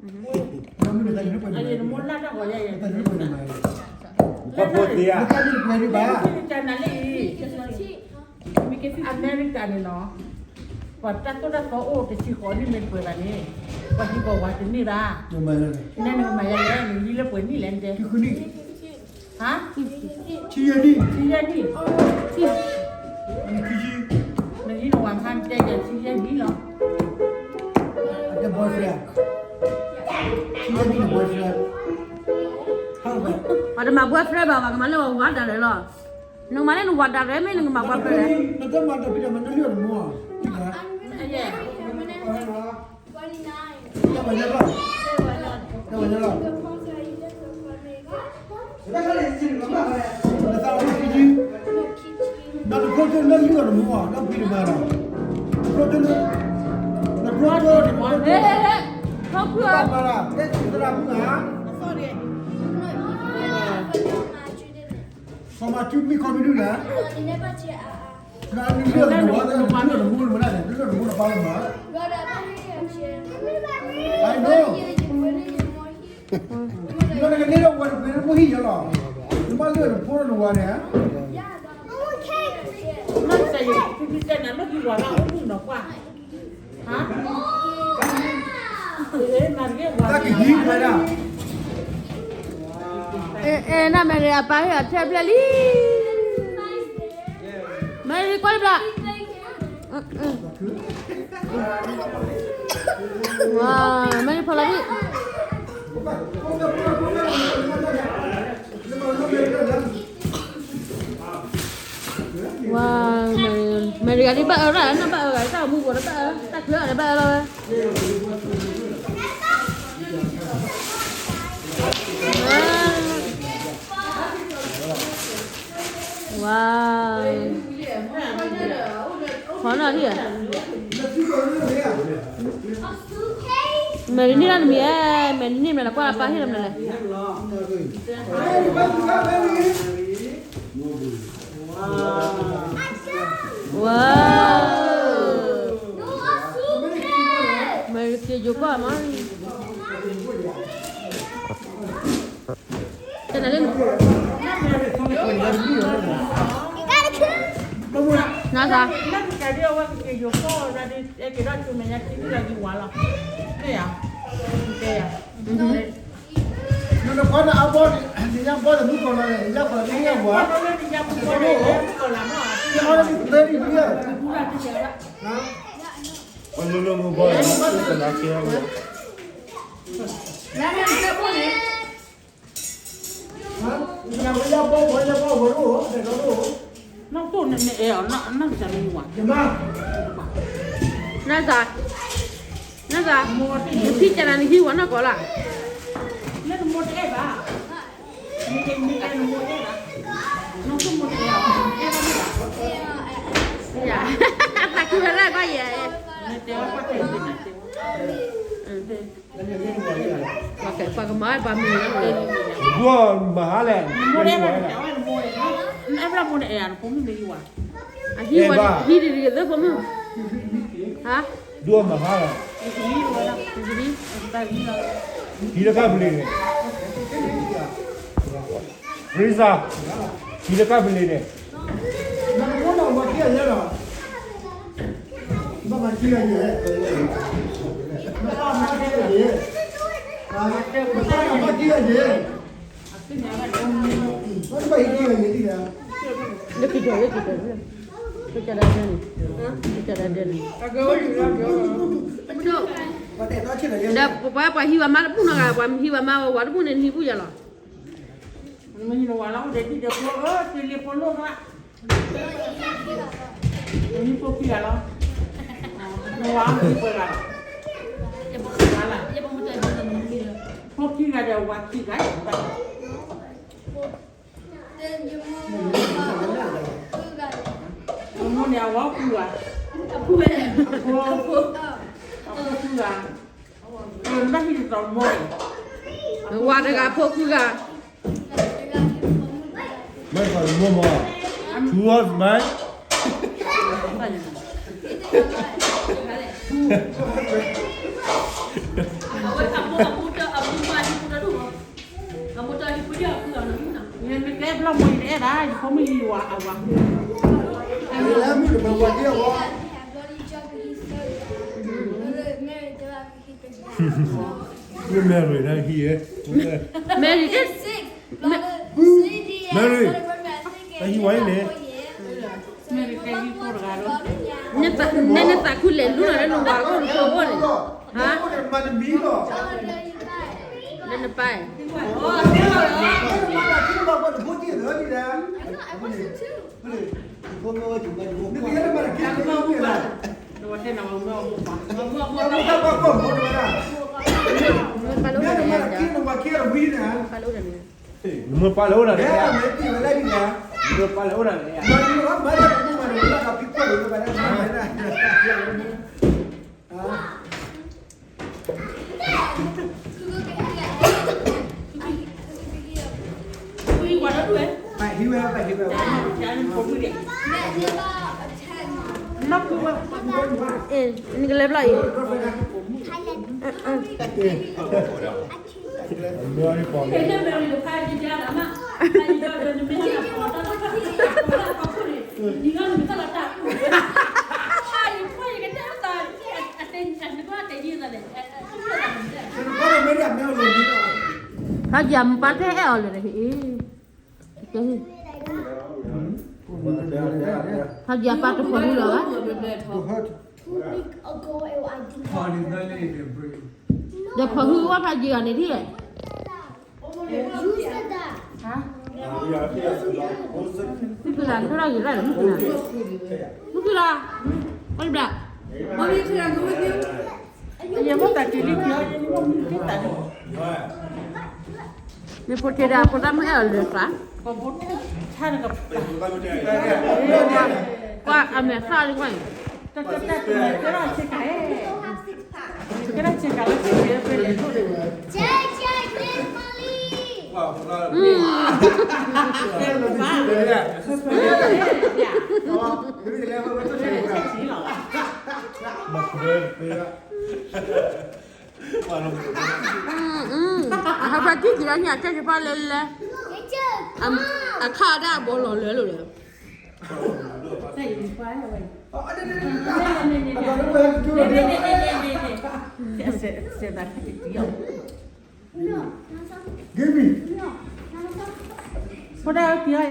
နီၢ်ကီၢ်ကီၢ်လၢဘျီညါအံၤ အမဲရကၤန့ၣ်နီၤ, ပှၤတၢ်သိၣ်တၢ်သီအိၣ်တဆံဃိးနံၣ်မ့ၢ်တပှဲၤဘၣ်န့ၣ်, ပှၤဟံးပှၤဝၤတန့ၢ်ဘၣ်. နမၤယၤလဲၣ်, နဟံးလၢပှဲၤနံၣ်လဲၣ်နတဲ, ဟါ, ဆံယဲၢ်နံၣ်, ဆံယဲၢ်နံၣ်, နဟံးနဝၤခါနတဲယၤဆံယဲၢ်နံၣ်လီၤ. အတ boyfriend, ဆံယဲၢ်နံၣ်န့ၣ် boyfriend, အတမၤ boyfriend ဘၣ်, ပှၤကမၤလၢပှၤဝၤဒၣ်လဲာ်လီၤ. နကမၤလၢနဝၤဒၣ်လဲာ် မ့ၢ်နကမၤ boyfriend လဲၣ်. နတမၤတၢ်ဖံးတၢ်မၤ နလုၢ်အီၣ်နမိၢ်ဧါ, တၢ်ပှၤညါလီၤ, တၢ်ပှၤညါလီၤ, နသးအိၣ်ဖံး, နတဖျိတၢ်လၢလုၢ်အီၣ်နမိၢ်ဧါ, နဖံးတမၤဒီး, နဖျိတၢ်, နဖျိတၢ်, တၢ်မၤဒီး တဲသရၣ်မုၣ်ဧါ, ကမၤထူမံခီမနုၤလဲၣ်, နလုၢ်အီၣ်နဝၤ, နလုၢ်အီၣ်နမိၢ်နမၤဒၣ်လဲာ်, နလုၢ်အီၣ်နမိၢ်နပၢ်လီၤမး, I know. နကန့ၢ်ဒီးဝၤတပှဲၤလၢနမိၢ်ဟံၣ်ယီၤလီၤ, နဘၣ်လုၢ်အီၣ်နဖိဒီးနဝၤန့ၣ်, မ့ၢ်စဲးယံၤ သုသုတဲနၤလၢဟံၣ်ဝၤဘၣ်အိၣ်မုၣ်နီၤကွၢ်, ဟါ, တၢ်ကဟံးဝဲဒၣ်, အဲ အဲ နမဲာ်ရံၤအပၢ်ဟ့ၣ်အီၤထဲဖျဲၣ်လံ, မဲာ်ရံၤကွၢ်တဘျီ, ဝါ, မဲာ်ရံၤဖီလီၤဒံး ဝါ, မဲာ်ရံၤဂၤဒ်ဘၣ်အၢရၣ် နီၢ်ဘၣ်အၢဂၤ တၢ်အိၣ်မူပူၤဒီးဘၣ်အၢ တၢ်ချၢအီၤဒီးဘၣ်အၢလီၤဝဲ, ဝါ, ဖီနီၢ်ထံၣ်ဧါ, မဲာ်တန့ၢ်လၢနမံၤဧါ, မဲာ်တန့ၢ်မနုၤလဲၣ် ကွၢ်လၢပၢ်ဟ့ၣ်လီၤမနုၤလဲၣ်, ဝါ, မဲာ်တက့ၤယိၤကီၢ်မး နသး, နကွၢ်နအဘီ, နညါဘီလၢမုၣ်ကီၤလီၤန့ၣ် နညါပှၤလၢနညါဝၤ, နအီၣ်လၢနသၢနံၣ်ဒံးဧါ, န နသး, နသး, နဖံးကနၤနဟံးဝဲနီၢ်ကီၢ်လၢ်, တၢ်ကူၣ်ဝဲဒၣ်ကွၢ်ယဲၢ်, ပှၤကမၤပှၤမုၢ်လီၤ, ဒိၣ်မဟါလဲၣ်, အဟံးဝဲ, ဟံးဒံးဒံးကသ့ဖိမုၣ်, ဟါ, ဒိၣ်မဟါလဲၣ်, ဟံးလၢကၢ်ပလ့ၤန့ၣ်, ရံစါ, ဟံးလၢကၢ်ပလ့ၤန့ၣ် ဒီးပှၤပှၤဟံးဝဲမါတဘူၣ်နီတဂၤ, ပှၤဟံးဝဲမါဝၤတဘူၣ်န့ၣ် နဟံးဘူၣ်ယၤလီၤ. နမ့ၢ်ဟံးနဝၤလီၤ အိၣ်ဒီးဒံၣ်ဒီးဖိ အၢ သ့လ့ဖိလိၣ်ထီၣ်, နဟံးဖိခံဂၤလီၤ, နဝၤဟံးပှဲၤဂၤလီၤ, ဖိခံဂၤဒီးဝၤခံဂၤ, မိၢ်န့ၣ်အဝၤခံဂၤ, အဖိ, အဖိခံဂၤ, နဘၣ်ဟံးတတီၤမိၢ်, ဝၤတဂၤဖိခံဂၤ, မ့ၢ်ပှၤမိၢ်မး, ထူအီၣ်မး, ထူ, ထူ, တၢ်ယဖိမုၣ်ယဝၤအဝၤ လၢမုၣ်တမၤဝၤက့အဝၤ Mary တၢ်ဟံးဧါ Mary တၢ် Mary တၢ်ဟံးဝဲအံၤန့ၣ် နဲနသးခုလဲၤလူလီၤလၢနဝၤအိၣ်နဖိအိၣ်န့ၣ် ဟါ မၤတမံၤလီၤ လၢနပၢ် မ့ၢ်ပၢ်လၢအိၣ်န့ၣ် မ့ၢ်ပၢ်လၢအိၣ်န့ၣ် မ့ၢ်ပၢ်လၢအိၣ်န့ၣ် နကလဲၤဘျီအံၤ ဖးယံၤမပၢ်တဲအဲၣ်အီၤလၢၤဟံၣ် ဖးယံၤအပၢ်တဖိးဟုလီၤဘၣ် ဒီးဖိးဟုဝဲဖးယံၤအီၤန့ၣ်ထံၣ် မုၢ်ကလၤ နထီၣ်ဂ့ၤရၣ်လၢမုၢ်ကလၤ မုၢ်ကလၤ အီၣ်ဘျၣ် ယဖိတၢ်က့ၤလံက့ၤအီၤ ယဖိမုၣ်က့ၤတၢ်န့ၣ် မ့ၢ်ဖိထံဒၣ်ဖိသၣ်မုၣ်အဲၣ်အီၤလၢၤသး ကွၢ်အမဲာ်ဆၣ်လံကွၢ်အံၤ တၢ်တၢ်တၢ်တၢ်တၢ်ဆ့ကၤ အဟးဖးတံၢ်က့ၤလီၤန့ၣ် အကဲက့ၤဖးလဲၣ်လဲၣ် အခါဒၣ်အဘီလီၤလၢလိာ်လၢ ဖိဒၣ်က့ၤ